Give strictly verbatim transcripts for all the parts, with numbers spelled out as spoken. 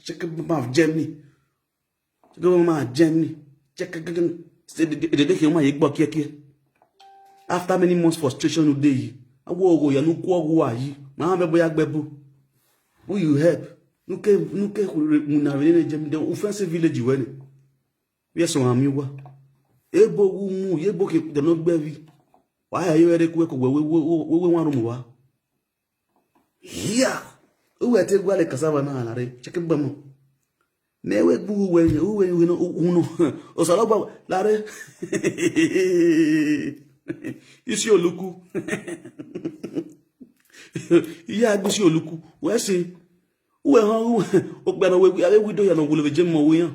Check it, man, Germany. Check it, man, Germany. Check it, check it. Say the, the, the, the, the, the, the, the, after many months frustration today, awo ogo ya nuku ogo ayi. Ma be boya gbebu. Who you help? Nuke nuke muna vene Germany. The offensive village you went. We are so amiwa. Ebo wu mu yebo ke de no gbevi. Why are you ready? Kwe ko we we we we we wan rumu wa. Yeah. Uwe te gwale cassava na alare. Check it bamo. Me we gbu uwe uwe uwe no uno. Osalo gba lare. Isi oluku. Iya gbu si oluku. We si. Uwe ha uwe. Okpana we we wido ya no gulo veje mo we ya.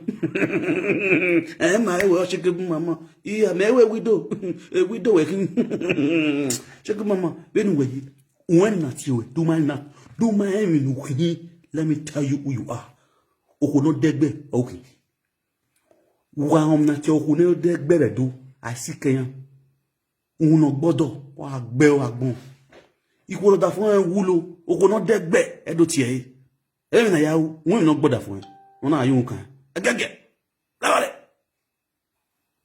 Eh ma we o check it mama. Iya me we wido. E wido we kin. Check it mama. Benu we. When not you, do my not, do my enemy nuhi. Let me tell you who you are. Oko no degbe, okay. Wa om na te oko no degbe re do. I see Kenya. Uno gbodo, wa gbe wa gbon. Iko lo da fun e wulo, oko no degbe, e do tie. E na ya, won no gboda fun e. Won na ayun kan. Agege. Lawale.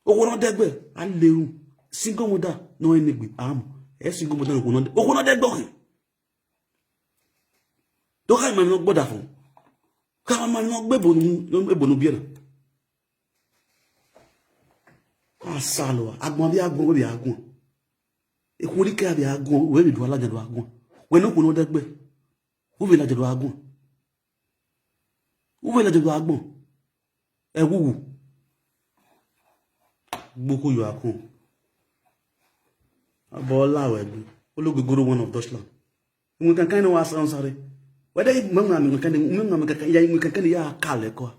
Oko no degbe, a leru. Single mother, no enigbe, am. E single mother, oko no de, oko no degbe, okay. Do ka ma no gboda fun. Ka ma no gbe bonu, no gbe bonu bi na. Asalo, agbon bi agbon, we bi agbon. E ko ri ke bi agbon, we bi do ala do agbon. We no ko no degbe. Uwe la jelo agbon. Uwe la jelo agbon. E wuwu. Gboko yo akun. Abo la we gbe. Ologbe goro one of Dutchland. Nwe kankan no wa san sare. Whether you mama mi kankan, mi mama mi kankan, ya nwe kankan ya kale ko.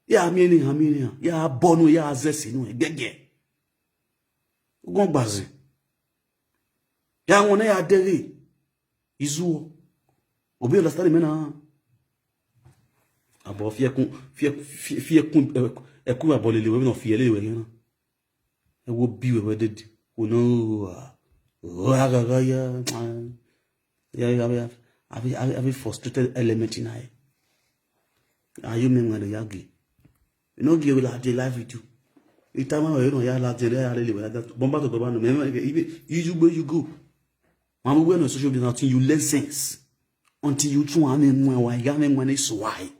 Ya mi ni, ha mi ni, ya bonu, ya zesi nu gege. Ugon gbazi. Ya won ya dere. Izuo. Obi understand me na. Abo fie kun, fie, fie, fie kun, e, e kun abo lele we no fie lele we na. E wo bi we we dede. O no. O aga ga ya. Ya ya ya. Abi abi abi frustrated element in I. Are you me ngale yagi? You know give la the life with you. Itama we no ya la jere ya lele we that. Bomba to bomba no me me you go you go. Mama we no social media until you learn sense. Until you try and mwa wa ya me mwa ne swai.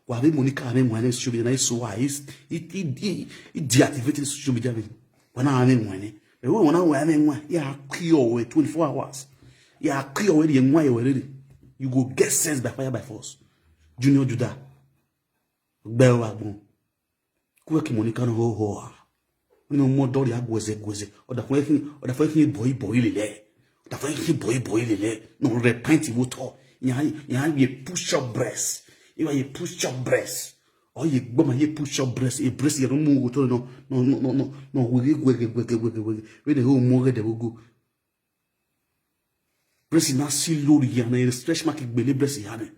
Wa be Monica me mwa ne social media na swai. It it it deactivated social media me. Wa na me mwa ne. E wo wa na wa me mwa. Ya cure we twenty-four hours. Ya cure we ye mwa ye we. You go get sense by fire by force. Junior Judah. Gbe wa gbon. Kuwe ki Monica no ho ho a. Ni mo do ri agweze gweze. Oda fun ekin, oda fun ekin boy boy lele. Oda fun ekin boy boy lele. No repent wo to. Ya ya ye push up breast. Iwa ye push up breast. O ye gbo ma ye push up breast. E breast ye no mu wo to no no no no no. We gwe gwe gwe gwe gwe. We de ho mo ge de go. Breast na si lori ya na stretch mark gbele breast ya ne.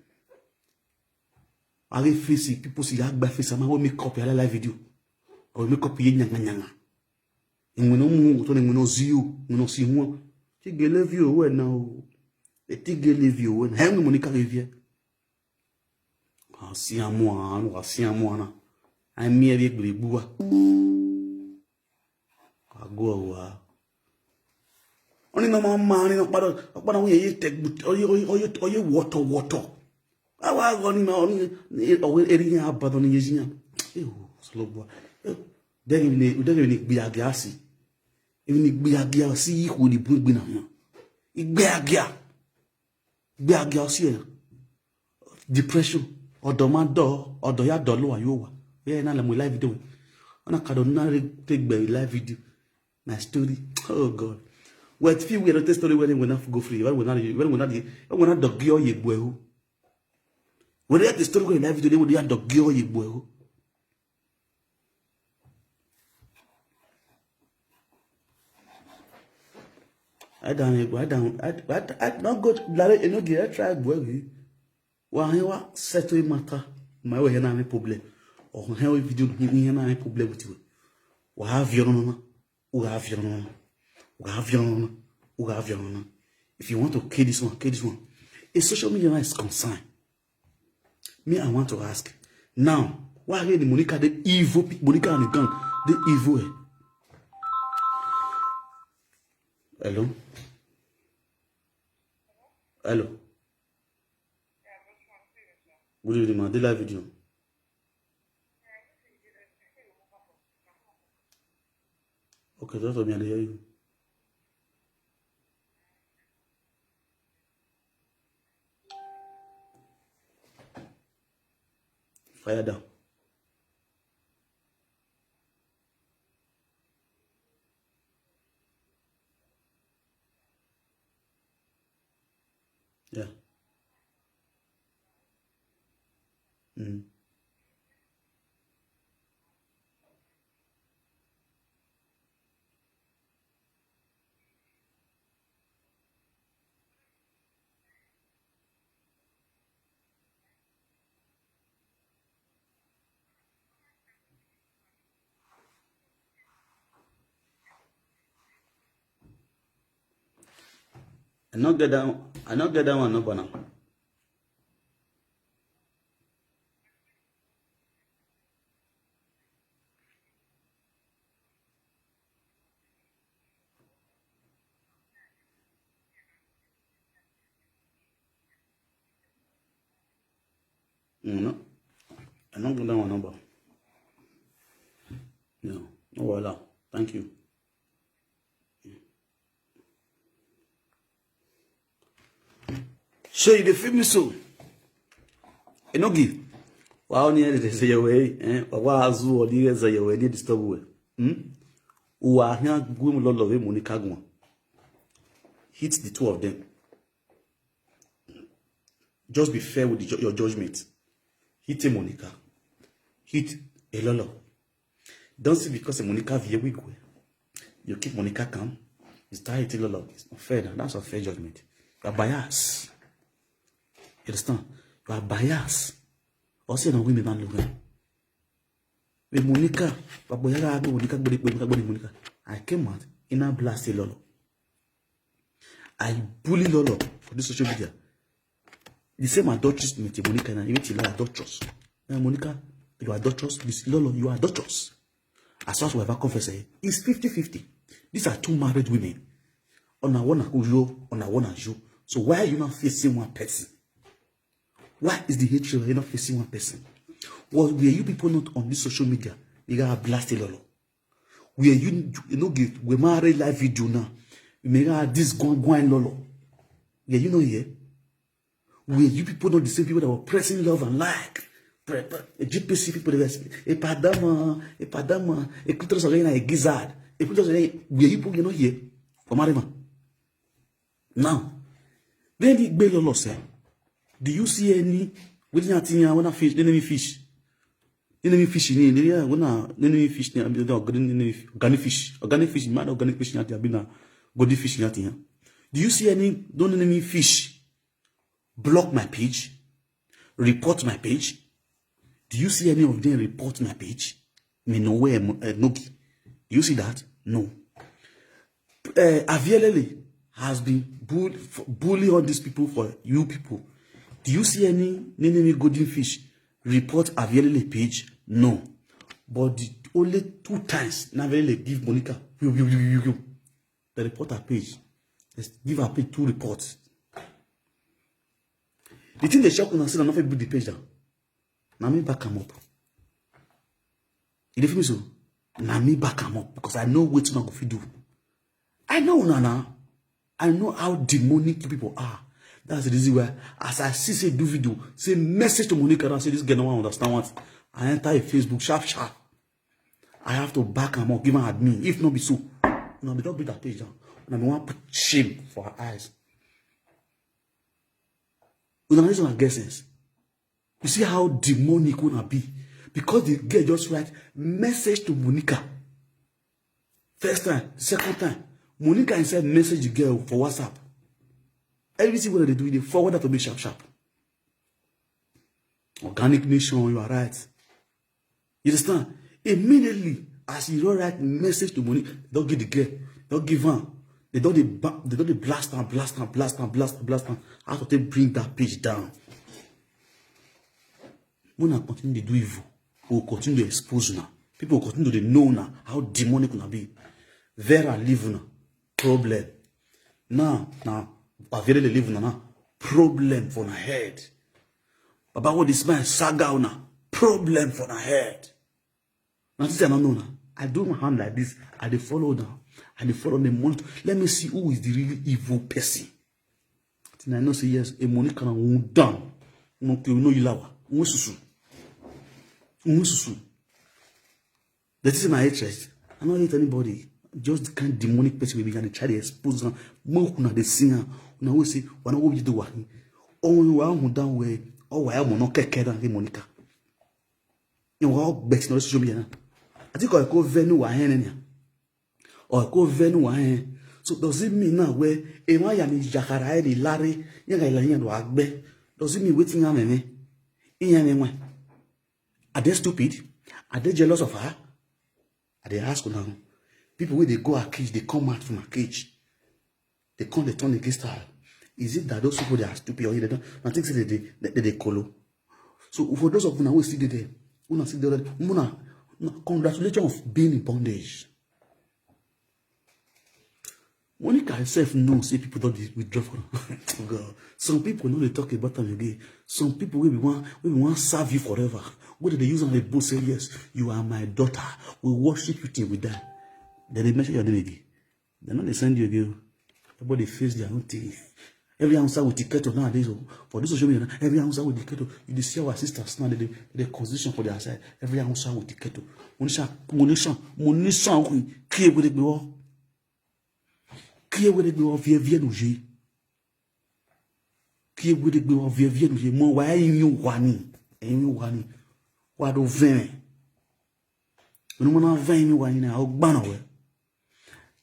Are face people si ya gba face ama we make up ya live video. O make up ye nyanga nyanga. Enwe no mu to ne enwe no ziu, enwe no si hu. Ti gele view we na o. E ti gele view we na. He mo ni ka view. Wa si amu anu, wa si amu ana. Ai mi e bi gbiri gbuwa. Ago wa. Oni no ma ma ni no pado, pado wo ye te oye oye oye oye woto woto. Awa go ni ma oni owe eri ya abado ni yejinya. Eh, slow boy. Dege ni dege ni gbe agi asi. Ebi ni gbe agi asi yi ko ni bu gbe na ma. Igbe agi. Gbe agi asi e. Depression. Odo ma do, odo ya do lo wa yo wa. Yeah, na le mo live video. Ona kado na re te gbe live video. My story. Oh God. Well, if you were to story when we not go free, when we not when we not when we not dog yo ye gbe o. When the story when live video they would ya dog yo ye gbe o. I don't, I don't, I, I, I not go. Lare eno ge I try gbe. Wa he wa settle matter. My way na me problem. O he we video ni he na me problem with you. Wa have your no no. Wa have your no no. Wa have your no no. Wa have your no no. If you want to kill this one, kill this one. A social media is concerned. Me, I want to ask. Now, why again the Monica, the evil pe-, Monica and the gang, the evil, eh? Hello? Hello? Good evening, ma. The live video. Okay, that's what me, I dey hear you. Fire down. Yeah. Mm. I no get that one. I no get that one, no, but now. Mm, no. I don't get that one number. No, no, voila. Thank you. So you dey feel me so? Enogi. Wa oni e dey say your way, eh? Wa wa azu oni e say your way, dey disturb we. Hmm? Wa hia gwe mu lolo we Monica gwa. Hit the two of them. Just be fair with the ju-, your judgment. Hit a Monica. Hit a lolo. Don't see because a Monica view we go. You keep Monica calm. You start hitting lolo. It's not fair now. That's unfair judgment. You are biased. You understand? You are biased. Also, no women man look. With Monica, but boy, I go Monica, Monica, Monica. I came out in a blast a lolo. I bully lolo for this social media. The same adulteress with Monica now. You tell her adulteress. Now, Monica, you are adulteress. This lolo, you are adulteress. As far as we ever confess, eh, it's fifty fifty. These are two married women. Ona wana uyo, ona wana yo. So why are you not facing one person? Why is the hatred, you're not facing one person? Was, were you people not on this social media? You got blasted lolo. Were you, you know, give, we marry live video now. You may have this going, going lolo. Yeah, you know, yeah. Were you people not the same people that were pressing love and like? Pre-, pre-, a G P C people, they were saying, "A padama, a padama, a clitoris again, a gizzard, a clitoris again." Were you people, you know, here? For Marima. Now, then the gbé lolo say, do you see any, wetin a thing ya, when I fish, enemy fish? Enemy fish ni, yeah, when I, enemy fish ni, I mean, the organic, organic fish, organic fish, mad organic fish ni, I mean, golden fish ni, yeah. Do you see any, don't enemy fish block my page, report my page? Do you see any of them report my page? Me no way, eh, Nogi. Do you see that? No. Uh, Avielele has been bull-, f-, bully all these people for you people. Do you see any Nenemi Golden Fish report Avielele page? No. But the only two times Navielele give Monica, you, you, you, you, you, the reporter page, they give her page two reports. The thing they shock una say na no fit build the page down. Na me back am up. You dey feel me so? Na me back am up because I know wetin I go fit do. I know una now. I know how demonic you people are. That's the reason why as I see say do video, say message to Monica, I say this girl no wan understand what. I enter a Facebook sharp sharp. I have to back am up, give am admin. If not be so, una be don build that page down. Una be wan put shame for her eyes. Una no get sense. You see how demonic una be? Because the girl just write message to Monica. First time, second time, Monica himself message the girl for WhatsApp. Everything wey they do, they forward that to me sharp sharp. Organic Nation, you are right. You understand? Immediately, as you don write message to Monica, they don give the girl, they don give am. They don dey ba-, they don dey blast am, blast am, blast am, blast am, blast am. How to take bring that page down? Una continue dey do evil, we go continue to expose una. People go continue to dey know una how demonic una be. Vera leave una. Problem. Now, now, Avere dey leave una now. Problem for una head. Baba, what is my saga una? Problem for una head. Now, this I don't know now. I do my hand like this. I dey follow now. I dey follow the month. Let me see who is the really evil person. Then I know say yes, a money can down. No, no, you lawa. Unsusu. Unsusu. That is my interest. I don't hate anybody. Just the kind demonic person we begin to try to expose now. More una dey see am. Una we say, we no go be the one. Oh, we are down way. Oh, we are mono keke down the Monica. You all bet no social media. I think I go venue wa hen ya. Or go venue wa hen. So does it mean now where e wa ya ni jakara e ni lare, ya ga la yan wa gbe? Does it mean wetin ya me me? Iyan me wa. Are they stupid? Are they jealous of her? I dey ask now. People wey dey go her cage, they come out from her cage. They come, they turn against her. Is it that those people they are stupid or they don't? I think say they they they, they colo. So for those of una who still dey there, una still dey there, una, una, congratulations of being in bondage. Monica herself know say people don dey withdraw for her. God. Some people no dey talk about am again. Some people wey be wan wey be wan serve you forever, wey dey dey use am dey boast say yes, you are my daughter, we worship you till we die. Dem dey mention your name again. Dem no dey send you again. Everybody face their own thing. Every answer with the kettle nowadays. Oh, for this social media, every answer with the kettle. You dey see our sisters now, they dey constitution for their side. Every answer with the kettle. Monisha, Monisha, Monisha, okay. Kiye wede gbe wo. Kiye wede gbe wo, vie vie no je. Kiye wede gbe wo, vie vie no je. Mo wa yin wa ni. Yin wa ni. Wa do ven. Onu mo na ven mi wa ni na o gba na we.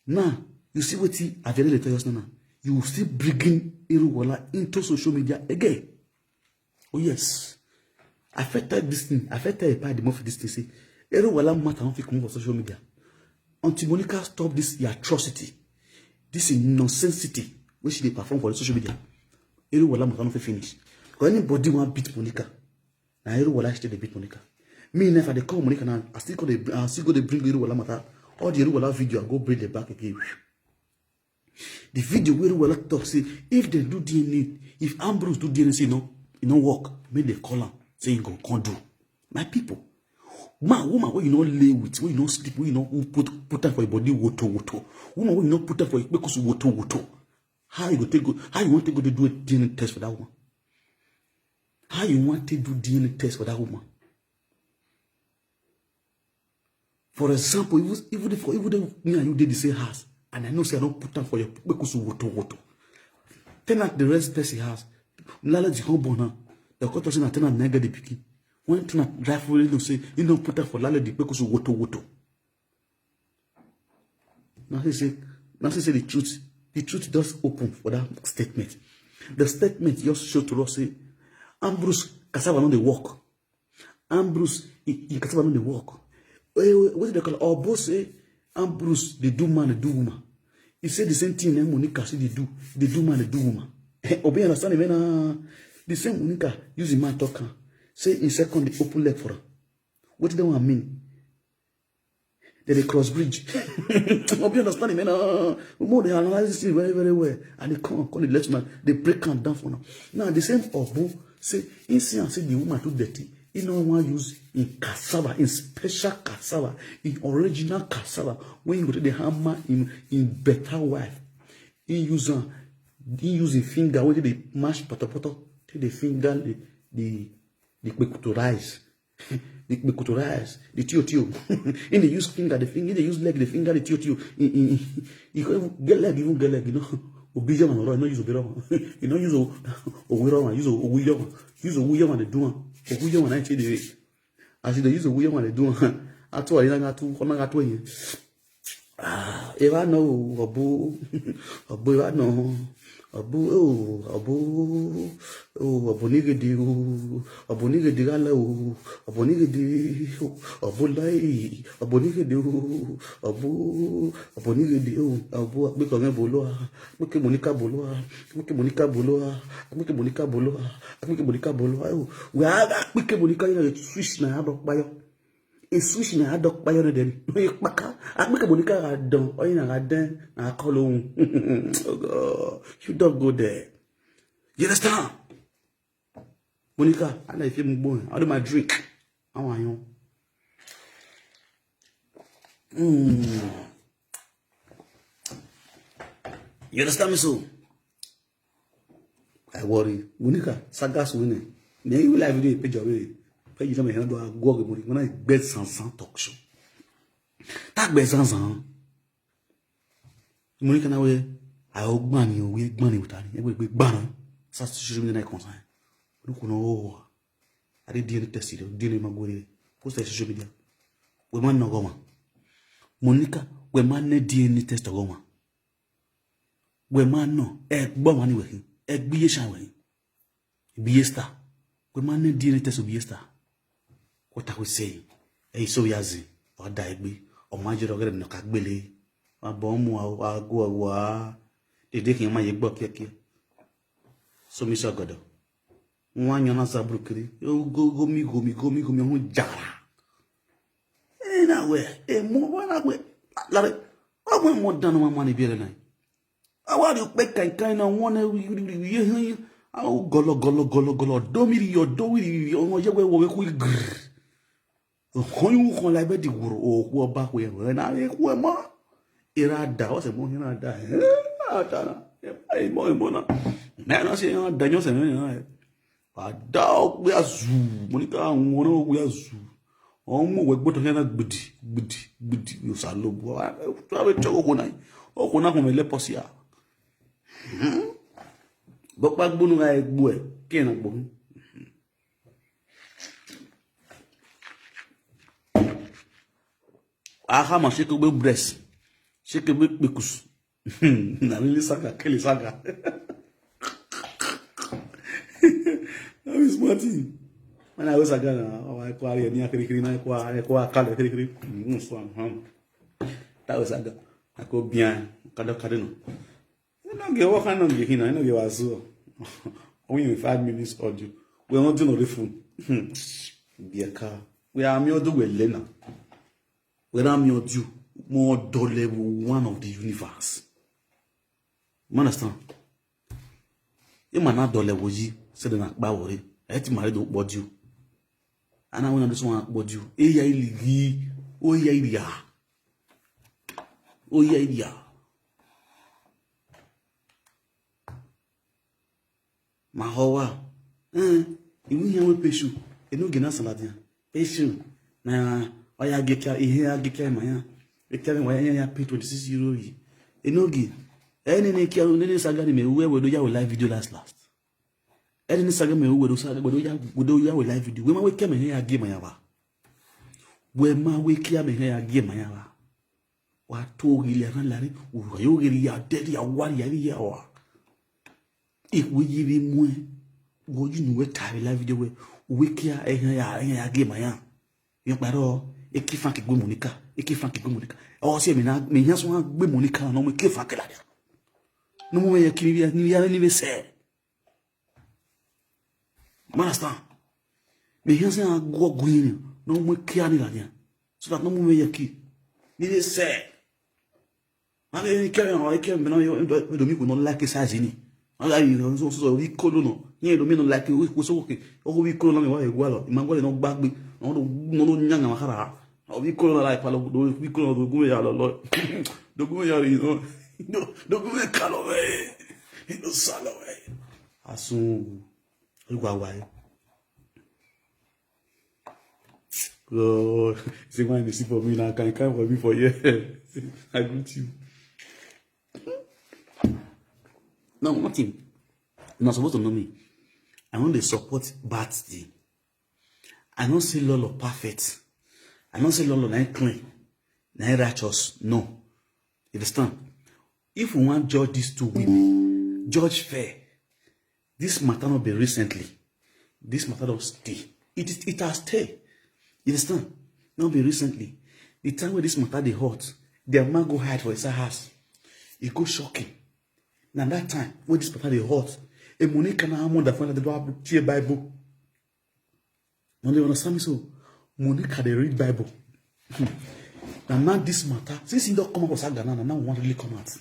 Now, you see wetin Avere dey tell us now. You still bringing Eruwola into social media again. Oh yes. I fit tell this thing. I fit tell Epa the more for this thing. Say, Eruwola matter don't fit come for social media. Until Monica stop this atrocity, this nonsensity wey she dey perform for the social media, Eruwola matter don't fit finish. Because anybody want beat Monica, na Eruwola still dey beat Monica. Me, if I dey call Monica now, I still go dey, I still go dey bring Eruwola matter. All the Eruwola video, I go bring them back again. The video where Eruwola talk say, if they do D N A, if Ambrose do D N A, say no, e no work, make they call am, say he go come do. My people, man, woman, wey you no lay with, wey you no sleep, wey you no put, put am for your body, woto, woto. Woman, wey you no put am for your kpekus, woto, woto. How you go take go? How you want to go to do a D N A test for that woman? How you want to do D N A test for that woman? For example, even, even if, even if me and you dey the same house, and I know say I don't put am for your kpekus, woto, woto. Tenant the rest person house. Landlord come born now. The court say na tenant na get the pikin. When tenant rightfully know say he don't put am for landlord the kpekus, woto, woto. Now say, say, now say, say the truth. The truth just open for that statement. The statement just show to us say Ambrose cassava no dey work. Ambrose, he, he cassava no dey work. Eh, what do they call it? Obo say Ambrose dey do man, dey do woman. He say the same thing. Then Monica say they do, they do man, they do woman. Eh, Obi understand him now. The same Monica use the man talk am. Say in second the open leg for her. What do they want mean? They dey cross bridge. Obi understand him now. More they analyze this thing very, very well. And they come, come, they let man, they break am down for now. Now, the same Obo say, he see and say the woman too dirty. He no wan use in cassava, in special cassava, in original cassava. When you go to the hammer, in, in better wife. He use am, he use him finger, wey dey mash poto poto, take the finger, the, the, the kpekutu rice. The kpekutu rice, the tio tio. He dey use finger, the finger, he dey use leg, the finger, the tio tio. He, he, he, he go even get leg, even get leg, you know. Obi Yoma, no, no use Obi Yoma. You know, use O-, Owi Yoma, use O-, Owi Yoma. Use Owi Yoma, dey do am. Owi Yoma, na him take dey. As he dey use Owi Yoma, dey do am. Atu, I na atu, na atu, eh. Ah, eva no, Obo, Obo, eva no. Abu, oh, abu, oh, abu nigidi, oh, abu nigidi gala, oh, abu nigidi, oh, abu lai, abu nigidi, oh, abu, abu nigidi, oh, abu, akpike onye boloa, akpike Monica boloa, akpike Monica boloa, akpike Monica boloa, akpike Monica boloa, oh, we are akpike Monica, you know, the switch na adokpayo. A switch na adokpayo no den. No ye kpaka. Akpike Monica ga don. Oyin na ga den. Na call on. Oh God. You don't go there. You understand? Monica, I like him boy. I do my drink. I want you. Mm. You understand me so? I worry. Monica, sagas winning. Me you live video page away. Page you know me handle go go Monica. When I bet sansan talk show. That bet sansan. Monica na we. I ogbani o we gbani with ani. E we gbana. Sa social media na concern. Look no. I did D N A test it. D N A magori. Post social media. We man no go man. Monica, we man ne D N A test go man. We man no. E gbo man we hin. E gbiye sha we hin. Biesta. We man ne D N A test biesta. What are we saying? E so yazi. O da egbe. O ma jiro gere no ka gbele. Wa bo mu wa go wa. Dede kin ma ye gbo keke. So mi so godo. Nwa nyo na sabru kiri. Yo go go mi go mi go mi go mi hun jara. E na we. E mo wa na we. Lare. Wa mo mo danu ma mani bi ele na. Awa ri pe kan kan na won e wi wi wi ye hin. Awo golo golo golo golo. Do mi ri yo do wi ri yo. Won ye we wo we ku grr. Hon yu hon la be di wuro o ku oba ku e na e ku e mo. Ira da o se mo ira da. E ata na. E mo e mo na. Me na se ira da nyo se me na. Ada o ku ya zu. Mo ni ka won o ku ya zu. O mo we gboto na gbidi gbidi gbidi yo sa lo bu. Wa to be chogo ko na. O ko na ko me le posia. Bo pa gbonu ga egbo e. Ke na gbonu. Aha ma shake be breast. Shake be pekus. Na really saga, kill saga. That is smart thing. When I was a girl, I kwa ye ni akiri kiri na kwa ye kwa kale kiri kiri. Mm, so am. That was a girl. I go bien. Kado kado no. You know get what kind of get hina. You know get was so. Only in five minutes audio. We are not doing the phone. Hmm. Be a car. We are me do we learner. We are me audio. More do level one of the universe. You understand? You man not do level yi. Say the na ba worry. I ti married the audio. And I want to do someone audio. E ya iligi. O ya ilia. O ya ilia. Ma howa. Eh, iwu ihe nwe peshu. Enu gina saladia. Peshu. Na oya gekia ihe ya gekia ma ya. Gekia ma ya ya pay twenty-six euro yi. Enu gi. Eni ne kia ne ne saga ni me we we do ya we live video last last. Eni ne saga me we do saga we do ya we do ya we live video. We ma we kia me ya ge ma ya ba. We ma we kia me ya ge ma ya ba. Wa to gili ana lari. Wa yo gili ya dedi ya wari ya ya wa. Iwe yiri mwe. Wo you know we carry live video we. We kia e ya e ya ge ma ya. Yo paro e ki fan ki gbe Monica. E ki fan ki gbe Monica. O se mi na mi ya so gbe Monica no mo ke fan ke la. No mo ye ki ni ya ni ya ni be se. You understand? Me here say I go go in. No mo ke ani la dia. So that no mo me ye ki. Ni be se. Ma le ni ke o ke me no yo do mi ko no like size ni. Ala yi no so so wi ko no. Ni do mi no like wi ko so ke. O wi ko no mi wa e gwa lo. Ma gwa no gbagbe. No do no do nyanga ma kara. O wi ko no la pa lo do wi ko no do gu ya lo lo. Do gu ya ri no. Do gu me ka lo we. Do sa lo we. Asun. Lu kwa wa. Lord, say when you see for me now, can come for me for here. I greet you. No, nothing. You're not supposed to know me. I want to support bad thing. I don't say Lolo perfect. I don't say Lolo na clean, na righteous. No. You understand? If we want judge these two women, Judge fair. This matter not be recently. This matter don't stay. It is it has stay. You understand? Not be recently. The time where this matter dey hot, their man go hide for his house. He go shocking. Now that time when this matter dey hot, a Monica na mother for the door tear Bible. Now they understand me so. Monica dey read Bible. Now now this matter, since he don't come up with Saga now, now one really come out.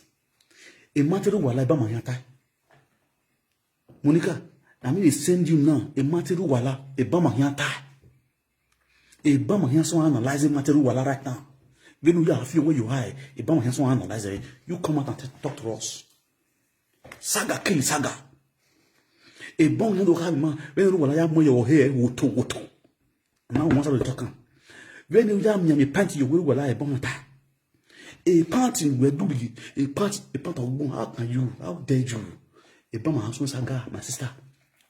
A matter of what like Bama Monica, I mean, they send you now. A matter of wala, a Bama here tie. A Bama here so analyzing matter of wala right now. When you have feel where you hide, a Bama here so analyze it. You come out and t- talk to us. Saga kill Saga. A Bama here don't have man. When you wala ya moyo here woto woto. Now once I talk am. When you ya mi mi pant you will wala a Bama tie. A part in where do we a part a part of how can you how dare you? A Bama house Saga, my sister.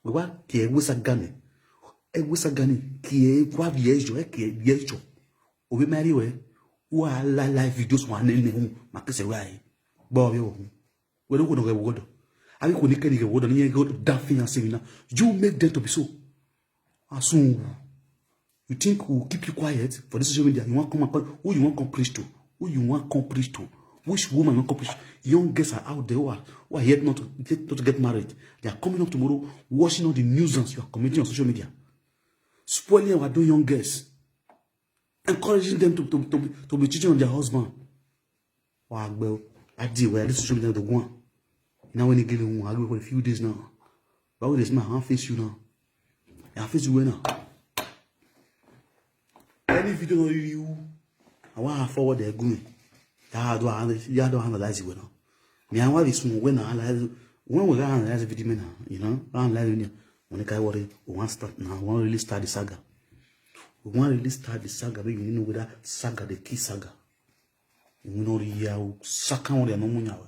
We wa ke we Saga ni. E we Saga ni ke wa bi ejo e ke bi ejo. Obi marry we. Wa la live videos wa ne ne hu. Ma ke se wa e. Bo yo hu. We do ko no ge wodo. Abi ko ni ke ni ge wodo ni ye go da fi yan se mi na. You make them to be so. Asun. You think we will keep you quiet for this social media? You want come and call who you want come preach to? Who you want come preach to? Which woman you want come preach to? Young girls are out there who are, who are yet not to get, not to get married. They are coming up tomorrow, watching all the nuisance you are committing on social media, spoiling our doing young girls, encouraging them to, to, to, to be cheating on their husband. Wa gbẹ o. A di ìwé àdé social media tó gùn à. Iná wẹ́n ní gílé wọn, a gbé for a few days now. Báwo lè sí máa hàn face you now? Ẹ hàn face you wẹ́ náà. Any video náà rí wú. Àwọn á forward ẹ̀ gùn mi. Yàrá àdó àwọn yàrá àdó analyze ìwé náà. Mi àwọn àbí sùn wẹ́ náà analyze. Wọ́n wẹ̀ analyze video mi náà. You know, analyze video. Wọ́n ní ká wọlé. Wọ́n start now. Wọ́n really start the saga. Wọ́n really start the saga. Bí you know whether saga dey kill saga. Ìwé náà rí ya o. Saka wọn rẹ̀ náà mú yàn wá.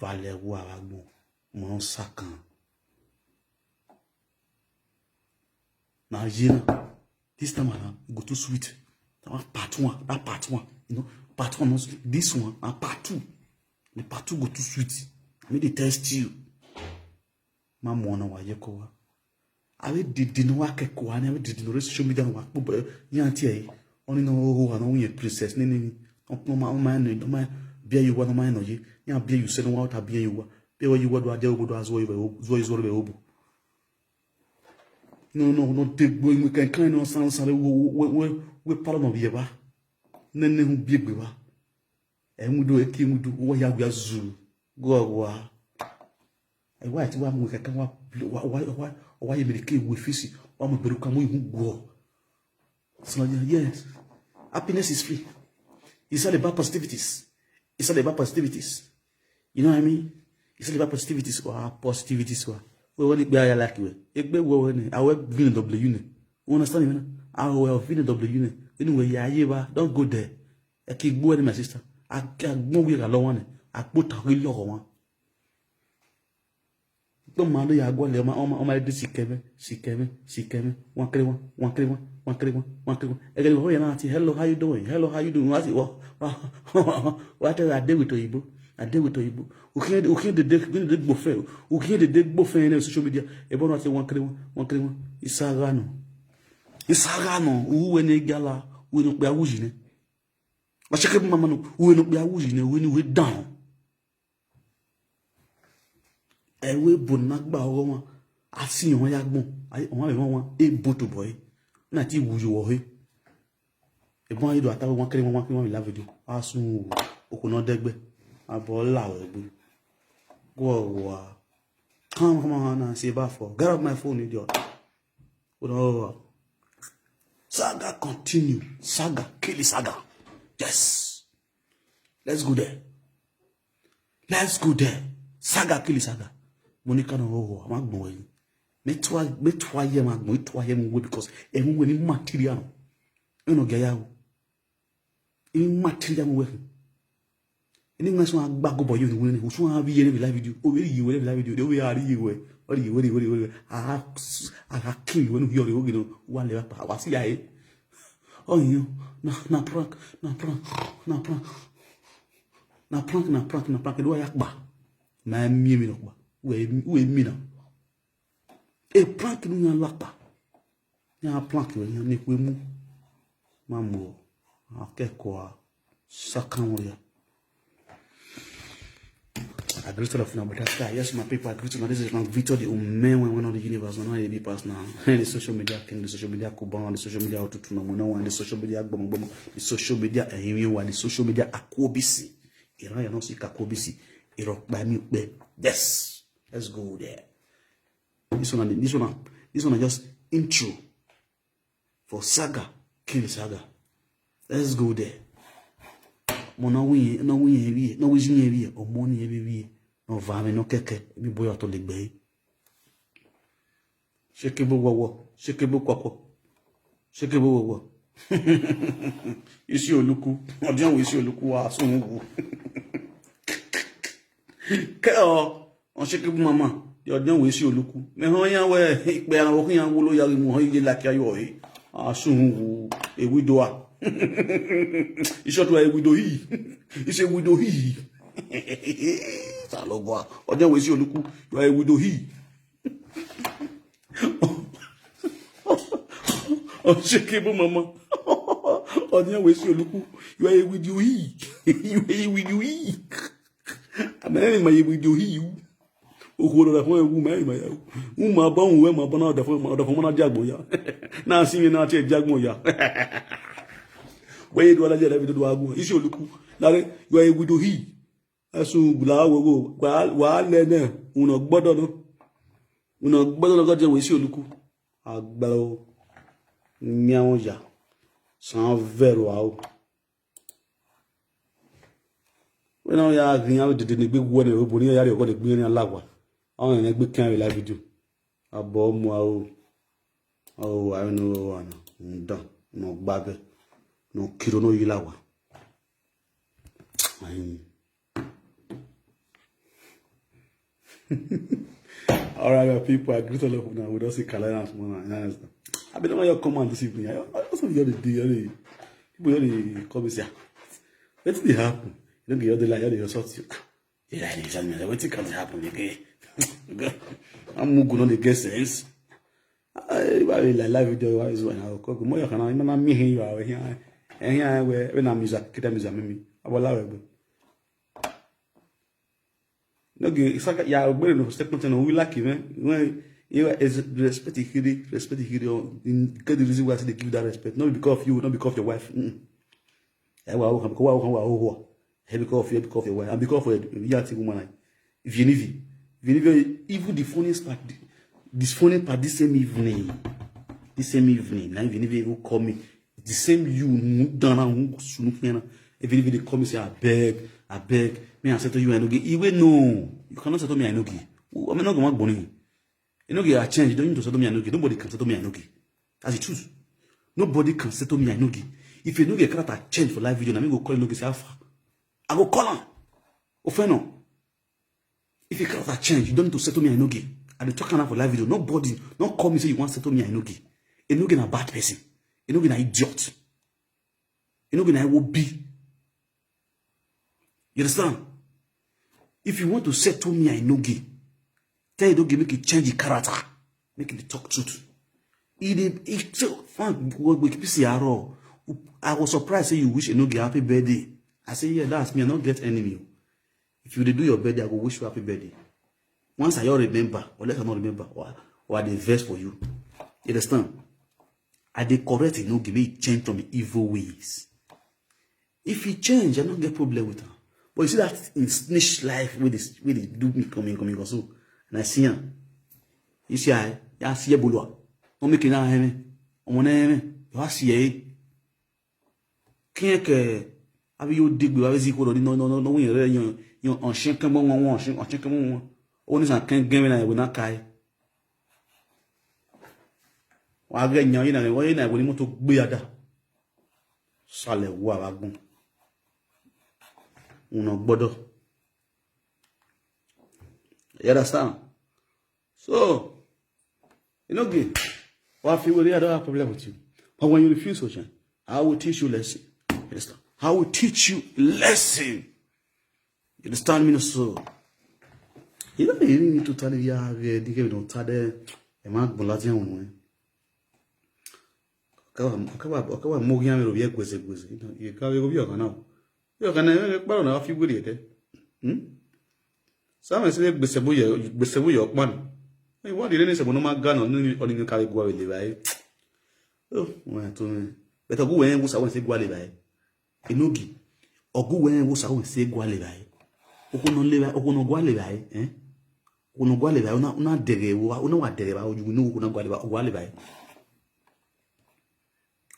Valẹ̀ wo àwa gbọ̀n. Mọ̀ ọ́n saka. Na ye na. This time around, e go too sweet. That one part one, that part one, you know, part one, no sweet. This one, na part two. The part two go too sweet. I mean, they test you. Ma mo na wa ye ko wa. Abe didi no wa ke ko ani, abe didi no re social media wa po be yan ti e. Oni no ho wa no yin princess ni ni ni. No ma ma no ma be you wa no ma no ye. Ya be you se no wa ta be you wa. Be wa you wa do ade obo do azo you zo you zo be obo. No no no de gbo mi kan kan no san san we we we we palo no be ba. Ne ne hu bi gbe ba. E mu do e ki mu do wo ya gwa zu. Go wa. E wa ti wa mu kan kan wa wa wa wa ye mi ke we fisi. Wa mu beru kan mu hu go. So yeah, yes. Happiness is free. It's all about positivities. It's all about positivities. You know what I mean? It's all about positivities or positivities. Wa we wani gbe aya like we. Egbe wo we ni. Awe vin W ni. You understand me? Awe vin W ni. Anyway, ya ye ba. Don't go there. E ki gbo ni, my sister. A gbon we ga lo won ni. A gbo ta ri lo won. Tó máa ló yà á gbọ́lẹ̀ ọmọ ọmọ ọmọ ẹdín sì kẹ́mẹ́ sì kẹ́mẹ́ sì kẹ́mẹ́ one three one one three one one three one one three one. Ẹgbẹ́ ìwé yẹn náà ti, "Hello, how you doing? Hello, how you doing?" Wọ́n á sì wọ́n wọ́n á tẹ̀lé adéwì tó yìnbó adéwì tó yìnbó. Òkè òkè dédé òkè dédé gbòfẹ́ òkè dédé gbòfẹ́ yẹn ní social media. Ẹ̀bọ́n náà ti one three one one three one. Ìsára nù ìsára nù òwú ẹni gala òwú ẹni pé awúyì ni. Wọ́n ṣe kébí mama nù òwú ẹni pé awúyì ni òwú ẹni wé dàn. Ewe bo na gba ogo wọn. Asi wọn ya gbọn. Wọn be wọn e bo to boy. Na ti wu yo he. E bon ayi do ata wọn kere wọn wọn kere wọn la video. Asun o ko na degbe. Abo la we gbe. Go wa. Come come on and say ba for. Get off my phone, idiot. Hold on. Saga continue. Saga kill saga. Yes. Let's go there. Let's go there. Saga kill saga. Monica no ho ho ma gbon we. Me twa me twa ye ma gbon twa ye mo we because e mo we ni material no. E no ga ya o. E ni material mo we. E ni ngan so agba go boy ni we ni. O so a bi ye ni live video. O we yi we ni live video. O we a ri ye we. O ri we ri we ri we. A a kill we no yo ri o gino. Wa le pa wa si ya e. Oh, you na na prank, na prank, na prank, na prank, na prank, na prank. Do ya pa. Ma mi mi no kwa. We we mi na. E prank nu yan lapa. Yan prank we yan ni kwe mu. Ma mo. Akeko a. Sakan wo ya. I greet all of you, but that's guy. Yes, my people, I greet you. This is my Victor, the man when one of the universe, one of the pass now. And the social media king, the social media kuban, the social media otutu na mona, and the social media gbom gbom, the social media and you are the social media akwobisi. Iran you not see akwobisi. Irok by me. Yes. Let's go there. This one, this one, this one is just intro for saga, King Saga. Let's go there. Mo na win, na win here, na win here, or money everywhere. No vame, no keke. Mi boy to legbe. Shake it, wo, wo. Shake it, wo, wo. Shake it, wo, wo. You see Oluku. I don't see Oluku. Ah, so wo. Keo. Unshakable mama, you don't we see Oluku. Me ho yan we, pe an wo yan wo lo ya mu ho ile la ki ayo e. Asun wu e widow a. Iṣẹ́ tó e widow yìí. Iṣẹ́ widow yìí. Ta ló gbọ́? Ọjọ́ we see Oluku, you are a widow yìí. Unshakable mama. Ọjọ́ we see Oluku, you are a widow yìí. You are a widow yìí. Àmọ́ ẹ̀rìn máa yẹ wíjọ yìí wú. Okú ọ̀dọ̀ fún ẹ̀wù mẹ́rin máa yẹ wú. Wọ́n máa bá òun wẹ́ máa bá náà ọ̀dọ̀ fún ọ̀dọ̀ fún ọmọ náà jẹ́ àgbọ̀n ya. Náà sí yẹn náà tiẹ̀ jẹ́ àgbọ̀n ya. Wẹ́yẹ dùn alájẹ́ ẹ̀rẹ́ fi dọ́dọ̀ wá gùn. Iṣẹ́ Olúkú. Lára you are a widow he. Ẹ̀sùn gbùlà wọ́wọ́ wà á lẹ̀ náà. Òun náà gbọ́dọ̀ náà. Òun náà gbọ́dọ̀ náà gọ́dọ̀ wẹ̀ sí Olúkú. Àgbà o. Nyàwó ya. Sàn vẹ̀rù wa o. Wena ya gin ya dede ne gbe wo ne obo ni ya re ko de gbe ni alawa. Awon ne gbe kan la video. Abo mo a o. O a no wa na. Ndan. No gba be. No kiro no yi lawa. Ayin. All right, my people, I greet all of you now. We don't see Kalaya and Small and Nice. I been on your command this evening. I also hear the day. People hear the come and say, "Ah, wetin dey happen?" You don't get the line, you dey sort you. You like this, I mean, wetin can happen again? I'm going to get sense. I like live video. Why is when I cook? More you can, I'm not me here. You are here. And here, when I'm music, kita music, me. I will allow it. No ge saka ya ogbere no second ten o wi laki me. When you is respect hiri, respect hiri o. In get the reason why I say they give that respect. Not because of you, not because of your wife. Mm. Eh, wa o kan, wa o kan, wa o ho. Eh, because of you, because of your wife, and because of your, you are the woman. If you need it, if you need it, even the funniest part, the, this funny part, this same evening, this same evening, now if you need it, even call me. The same you, Dana, who sunu kena. If you need it, call me, say, "I beg, I beg. Me, I settle you, I no get." Iwe no, you cannot settle me, I no get. I mean, no go make money. You no get a change. You don't need to settle me, I no get. Nobody can settle me, I no get. That's the truth. Nobody can settle me, I no get. If you no get character change for live video, na me go call you, no get say, "How far?" I go call him. Ofeno. If you character change, you don't need to settle me, I no get. I dey talk am for live video. Nobody, no call me say you want settle me, I no get. You no get a bad person. You no get an idiot. You no get an I will be. You understand? If you want to settle me, I no get. Tell you don't give me change the character. Make it talk truth. He dey he so fine we keep see aro. I was surprised say you wish Enoge happy birthday. I say, "Yeah, that's me. I don't get enemy. If you dey do your birthday, I go wish you happy birthday." Once I all remember, or let I not remember, or, or I dey vex for you. You understand? I dey correct Enoge, make he change from evil ways. If he change, I don't get problem with him. But you see that in snitch life with this with the do me coming coming also. And I see him. You see, I I see Ebulua. Don't make it now, him. I'm on him. You see, eh? Can't care. Abi yo dig bi abi zi ko do no no no no yin re yan yan an shin kan mo won won shin an shin kan mo won. O ni san kan gen mi na we na kai. Wa ge yan yin na we yin na we ni mo to gbe ada. Sale wo ara gun. Uno gbodo. You understand? So, you know, again, what I feel with you, I don't have a problem with you. But when you refuse, Ocean, I will teach you lesson. You understand? I will teach you lesson. You understand me? So, You know, you need to tell you, yeah, yeah, they give it on Tade, a man, Bulazian, one. Okawa, Okawa, Okawa, Mogian, will be a gweze gweze. You know, you can't go be a now. You can never get back on a few good yet. Hmm? Some say, Besebu, Besebu, your man. Hey, what did they say? No man gun on the carry go away, right? Oh, well, to me. But a good way, was I want to say, go away, right? Enogi. Ogu we wo sa we se gwa le bai. Oko no le bai, oko no gwa le bai, eh? Oko no gwa le bai, una, una dere wo, una wa dere ba, oju no oko no gwa le bai, gwa le bai.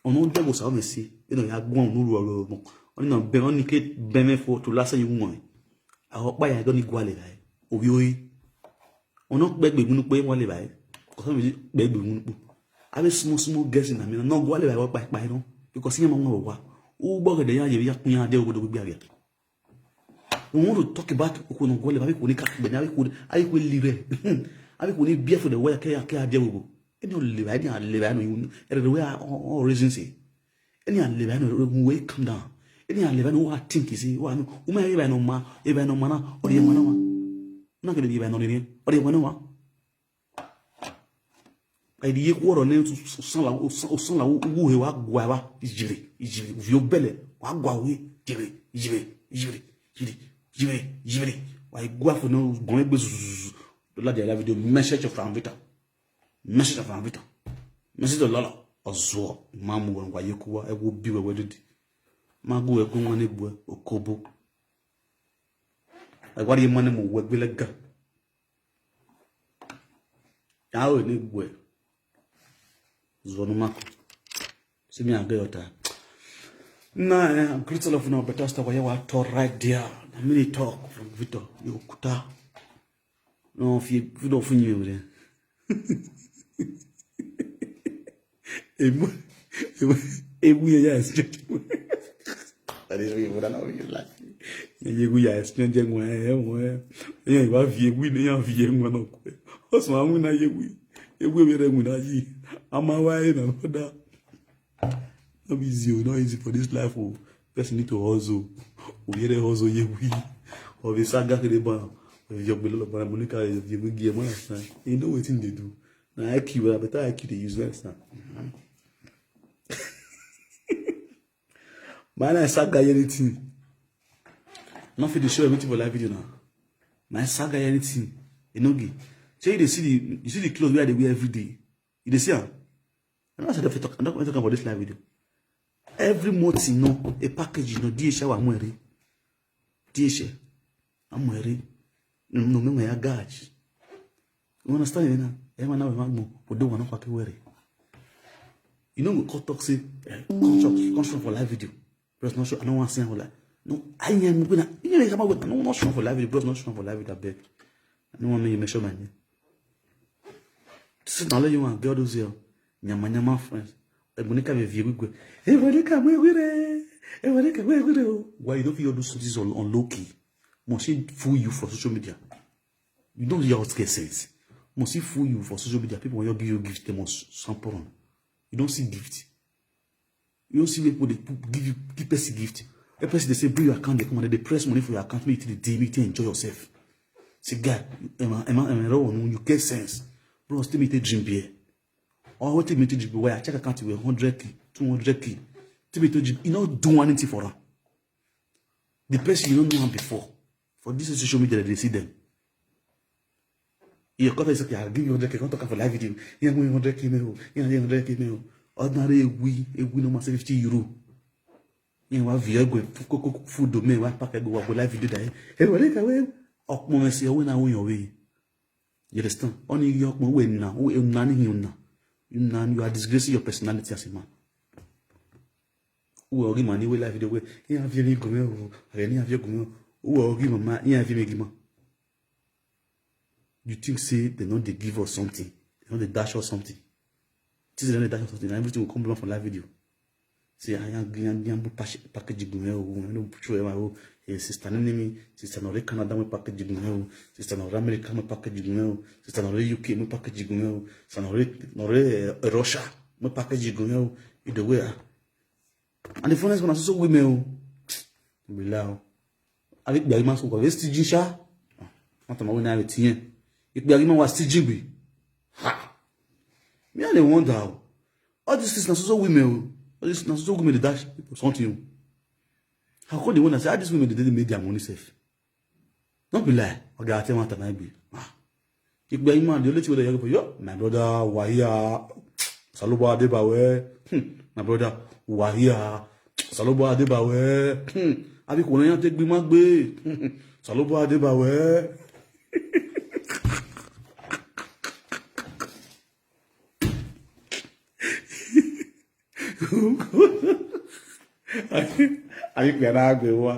Ono de go sa we se, eno ya gwa no ru oro mo. Oni no be, oni ke be me fo to lasa yu mo. A o pa ya do ni gwa le bai. Obi oyi. Ono pe gbe gunu pe wa le bai. Ko so mi pe gbe gunu po. Abi small, small girls in Amina. No gwa le bai wa pa pa no. Because yen mo wa. U bo gede ya ye ya kun ya de obodo gbigbe abia. We want to talk about Oko no gwa le bai, ko ni ka be na ko, abi ko live. Abi ko ni be for the way ke ke abia wo. Eni o le bai, eni a le bai no you. Everywhere all reasons say. Eni a le bai no we calm down. Eni a le bai no wa think say wa no. U ma e bai no ma, e bai no ma na, o de ma na wa. Na ke de bai no ni. O de ma na wa. Ai di ye ku oro ne, o san la, o san la, u he wa gwa wa, ijire, ijire, vi o bele, wa gwa we, jire, jire, jire, jire, jire, jire. Wa gwa fo no, gon egbe zuzuzu. La de la video, message of Franvita. Message of Franvita. Message of Lala. Ozo, mamu wa gwa ye ku wa, e wo bi we we didi. Ma gu e gu wa ne gbo, okobo. Ai wa ye mane mo we gbe le ga. Awo ni gwe. Zonu mako. See me and get your time. Nah, eh, I'm greeting all of you now. Better stuff. Why you talk right there? I mean, talk from Victor. You kuta. No, if you, if you don't feel you there. Emu, emu, emu ya ya straight. That is what you would allow you like. Ye gu ya strange ngwa e ngwa. Ye wa vie wi ne ya vie ngwa no ko. O so anwu na ye wi. E wi mere ngwa na yi. Ama wa e na no da. No be easy o, not easy for this life o. Person need to hustle. O yere hustle ye wi. O be saga kede ba. O yo gbe lo ba mo ni ka ye wi gi e mo na. You know wetin dey do. Na I Q, well, better I Q dey use less now. Man, I saga anything. Not fit to show everything for live video now. My saga anything. You know, gi. So you dey see the, you see the clothes wey I dey wear every day. You dey see am? I don't know, I don't talk, I don't talk about this live video. Every month, you know, a package, you know, D H L wa mo ere. D H L. Amwere. No, no, me ya gaj. You understand me now? E ma na we magbo. Odo wa no kwa ke were. You know, we come talk say, eh, come shop, come shop for live video. Bros no show, I don't want to see am for live. No, I am gonna, you know, come out with, no, not show for live video. Bros no show for live video, I beg. I don't want me to measure my name. This is not you want girl those here. Nyama nyama friends. E mo ni ka me vie gwe. E mo ni ka me gwe re. E mo ni ka me gwe re o. Why you don't feel do something on, on low key? Must she fool you for social media? You don't hear what get sense. Must she fool you for social media? People when you give you gift, they must sample on. You don't see gift. You don't see people they put, give you, give person gift. A person they say bring your account, they come and they press money for your account. Make you take the day, make you take enjoy yourself. Say guy, Emma, Emma, Emma, you get sense, bro. Still make you take dream beer. Or what take me to dream beer? Why I check account with hundred k, two hundred k. Take me to dream. You know, do anything for her. The person you don't know her before. For this social media, they see them. You come and say, okay, I'll give you hundred k. Come talk for live video. Yeah, give me hundred k, me. Yeah, yeah, hundred k, me. Ordinary, we, we no matter fifty euro. Yeah, wa vie gwe, fu-, cook, cook food do me, wa pack go, wa go live video da. Hey, what ka we? Okmo me say, we na we your way. You understand? Only your okmo we na, we na ni you na. You na, you are disgracing your personality as a man. Who are you man? We live video we. Yeah, vie me go me. Ni vie go me. Who are you mama? Yeah, vie me go me. You think say they no dey give us something? They no dey dash us something? This is they no dey dash us something. And everything will come back for live video. Say, I am, I am, I am package, package go me o. I no show my o. Eh, sister no name me. Sister no re Canada me package go me o. Sister no re America me package go me o. Sister no re U K me package go me o. Sister no re, no re, eh, Russia me package go me o. Either way, ah. And the funniest one is also women o. Be lao. I think they must go. Where's the G sha? Mata ma wena we tiyen. Ipe Arima wa still jigbe. Ha. Me, I dey wonder o. All these things na so so women o. All these na so so women dey dash people something o. How come dey wonder say how these women dey dey make their money sef? No be lie. Oga, I tell matter na be. Ah. Ipe Arima, the only thing wey dey yell for you, my brother, wahia. Salobo Adebawe. Hmm. My brother, wahia. Salobo Adebawe. Hmm. Abi kò ní yàn tẹ́ gbé má gbé. Salobo Adebawe. Abi kò ní yàn gbé wá.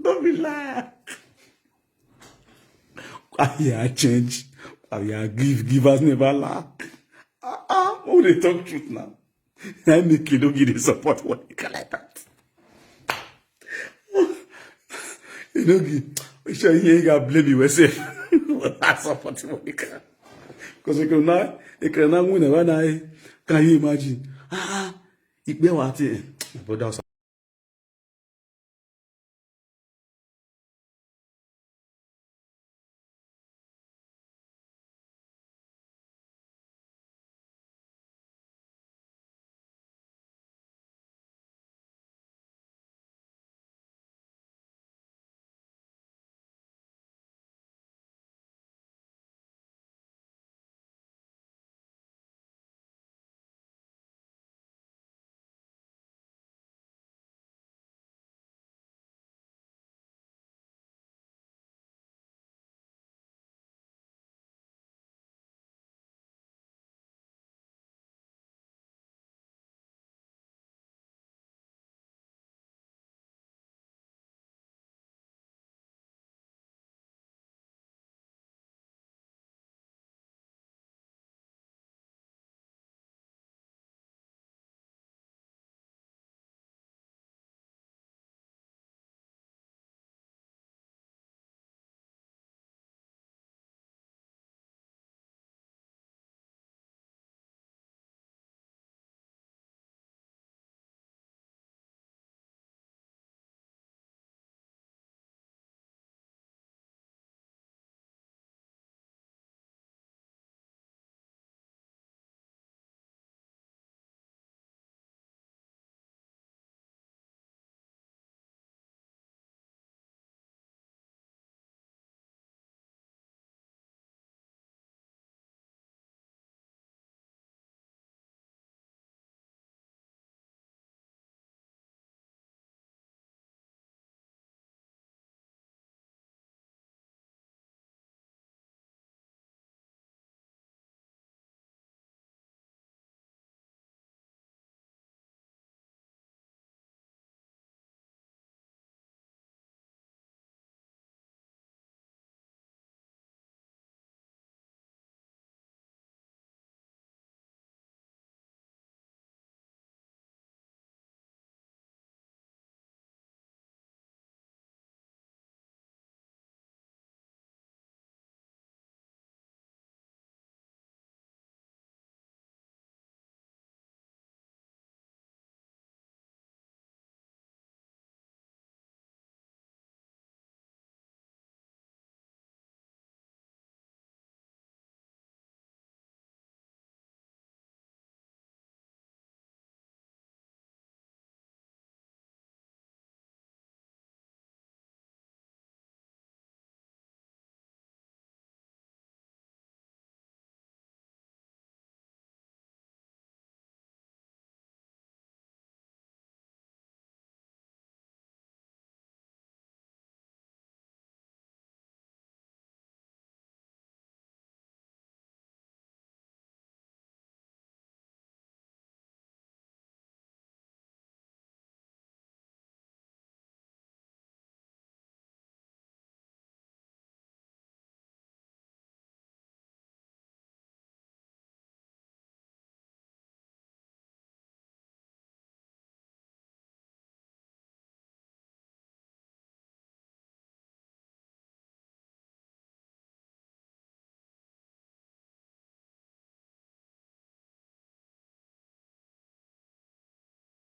Don't be lie. Why you are change? Why you are give? Givers never lack. Ah, ah, who dey talk truth now? I make you don't give the support what you can like that. You know, give. Sure, you ain't got blame yourself. That's support what you can. Because you can now, you can now win a one eye. Can you imagine? Ah, ah, Ipe wa ti, eh, my brother.